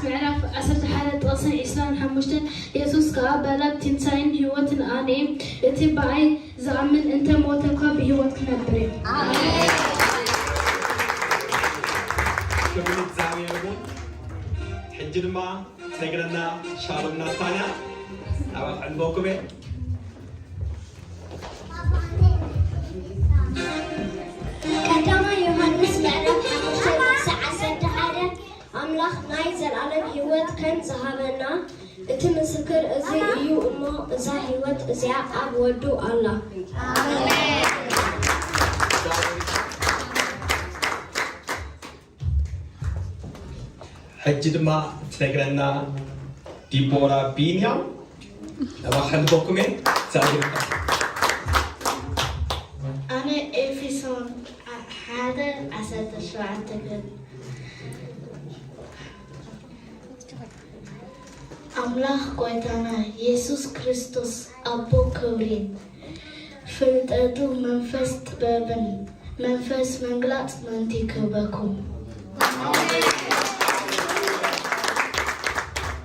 ምዕራፍ ዓሰርተ ሓደ ጥቕሲ ዕስራን ሓሙሽተን፣ የሱስ ከኣ በላ፣ ትንሳኤን ህይወትን ኣነ እየ፣ እቲ ብኣይ ዝኣምን እንተ ሞተ እኳ ብህይወት ክነብር እዩ። ክብሪ እግዚኣብሔር ይኹን። ሕጂ ድማ ትነግረና ሻሎም ናታንያ፣ ናባኻ ዕንበኩም እየ። ቀዳማይ ዮሃንስ ምዕራፍ ሓሙሽተ ጥቕሲ ዓሰርተ ሓደ፣ ኣምላኽ ናይ ዘለኣለም ህይወት ከም ዝሃበና እቲ ምስክር እዚ እዩ እሞ፣ እዛ ህይወት እዚኣ ኣብ ወዱ ኣላ። ሕጂ ድማ ትነግረና ዲቦራ ቢንያም፣ ናባኻ ዕንበኩም እየ። እግዚኣብሔር ይባርክ። ኣነ ኤፌሶን ሓደ ዓሰርተ ሸውዓተ ክብል፣ ኣምላኽ ጐይታና የሱስ ክርስቶስ ኣቦ ክብሪን ፍልጠቱ መንፈስ ጥበብን መንፈስ ምግላጽ ምእንቲ ክህበኩም።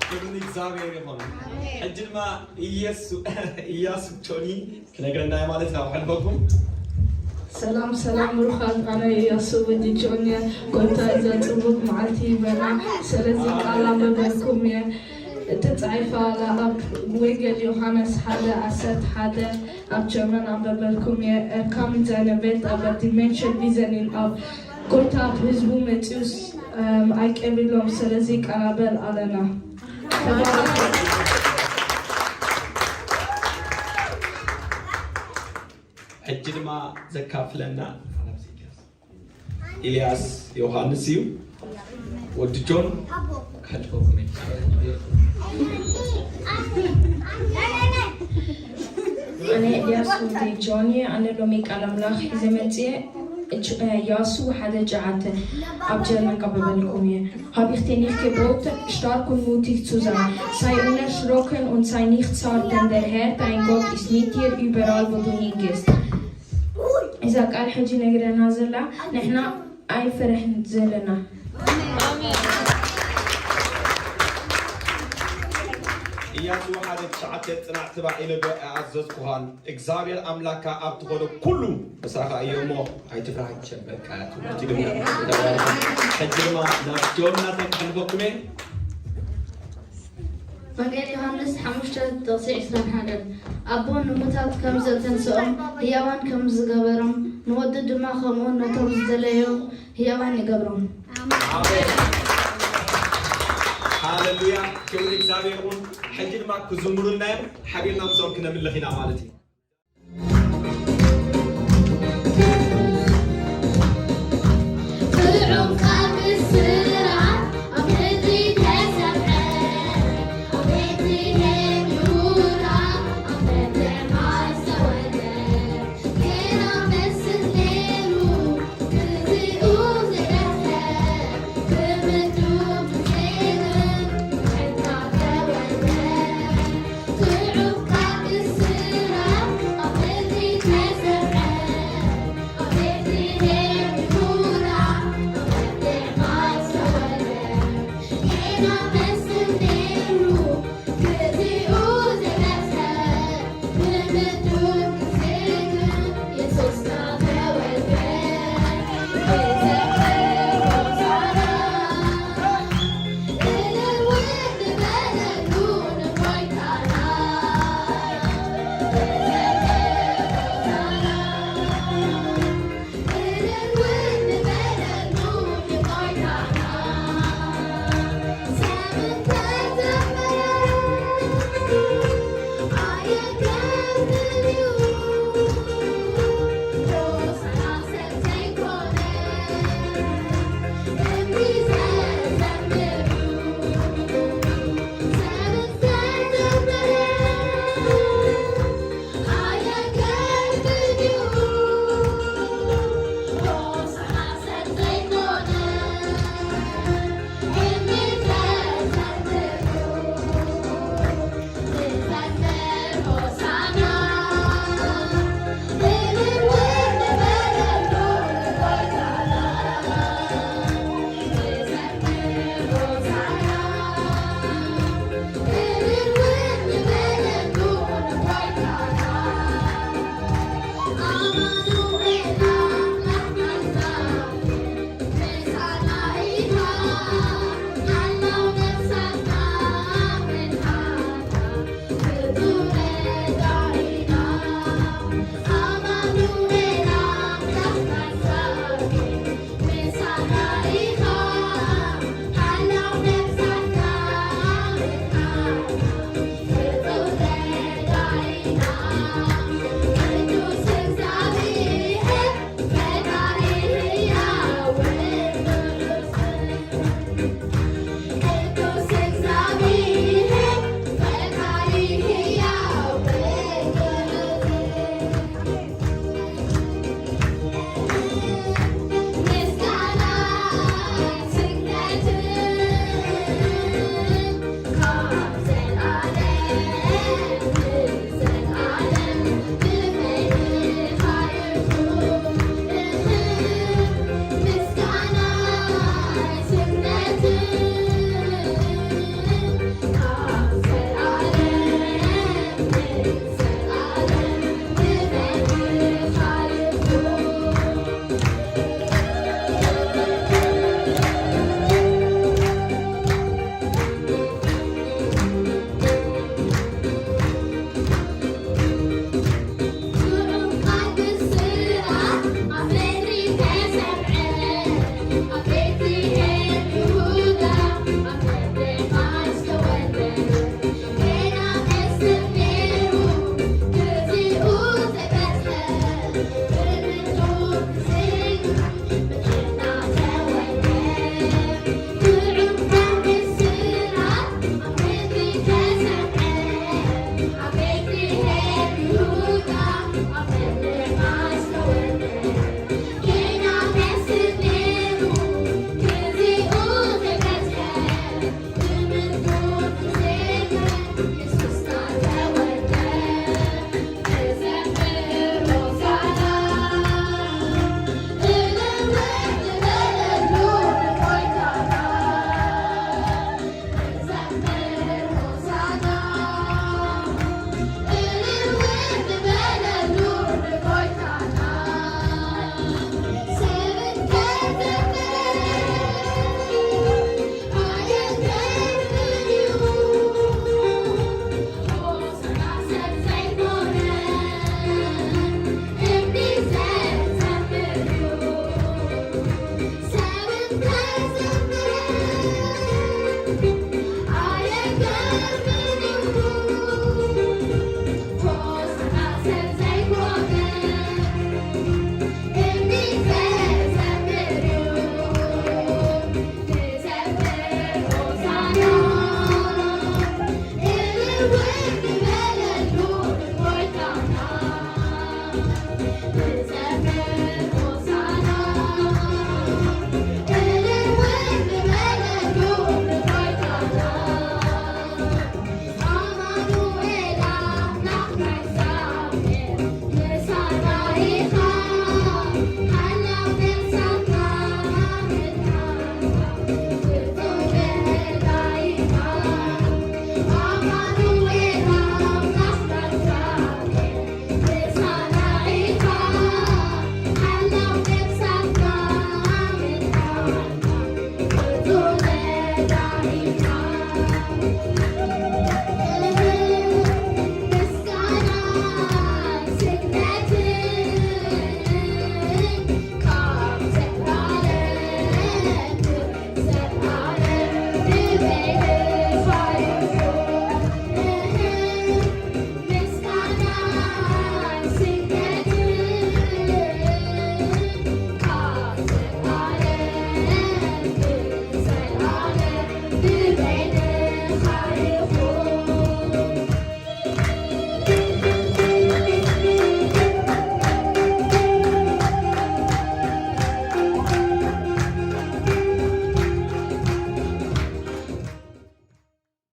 ክብሪ ንእግዚኣብሔር ይኹን። ሕጂ ድማ ኢየሱ-፣ ኢያሱ ጆኒ ክነግረና እዩ ማለት ነው። ኣሕልፈኩም። ሰላም ሰላም ብሩኻት፣ ኣነ ኢያሱ ወዲ ጆን እየ። ጎይታ እዛ ጽቡቕ መዓልቲ ይበና። ስለዚ ቃል ኣንበበልኩም እየ። ተጻሒፋ ኣላ ኣብ ወንጌል ዮሃንስ ሓደ ዓሰርተ ሓደ፣ ኣብ ጀርመን ኣንበበልኩም እየ። Er kam in seine Welt, aber die Menschen wiesen ihn ab. ጎይታ ኣብ ህዝቡ መጺኡስ፣ እም፣ ኣይቀቢሎም፣ ስለዚ ይቀናበል ኣለና። ተባረኹ። ሕጂ ድማ ዘካፍለና ኢልያስ ዮሃንስ እዩ። ወዲ ጆን ከሕልፈኩም እየ። ኣነ ኢልያስ ወዲ ጆን እየ። ኣነ ሎሚ ቃል ኣምላኽ ሒዘ መጽየ። እች-፣ እ፣ ያሱ ሓደ ጀዓተ ኣብ ጀርመን ቀበበልኩም እየ። Habe ich dir nicht geboten, stark und mutig zu sein? Sei unerschrocken und sei nicht zart, denn der Herr, dein Gott, ist mit dir überall, wo du hingehst. እዛ ቃል ሕጂ ነግረና ዘላ ንሕና ኣይፍርሕን ዘለና። ኢያሱ ሓደ ትሽዓተ ጽናዕ ትባዕ ኢለ ዶ ኣዘዝኩኻን? እግዚኣብሔር ኣምላካ ኣብ ትኸዶ ኩሉ ምሳኻ እዩ እሞ ኣይትፍራሕ፣ ቸበካ ትምህርቲ ድማ ተባረኽ። ሕጂ ድማ ናብ ጆናታን ከሕልፈኩም እየ። ወንጌል ዮሃንስ ሓሙሽተ ጥቕሲ ዕስራን ሓደን፣ ኣቦ ንሙታት ከም ዘተንስኦም ህያዋን ከም ዝገበሮም፣ ንወዱ ድማ ከምኡ ነቶም ዝደለዮም ህያዋን ይገብሮም። ኣሜን። ሃሌሉያ፣ ክብሪ እግዚኣብሔር ይኹን። ሕጂ ድማ ክዝምሩልና እዮም፣ ሓቢርና ምስኦም ክነምልኽ ኢና ማለት እዩ።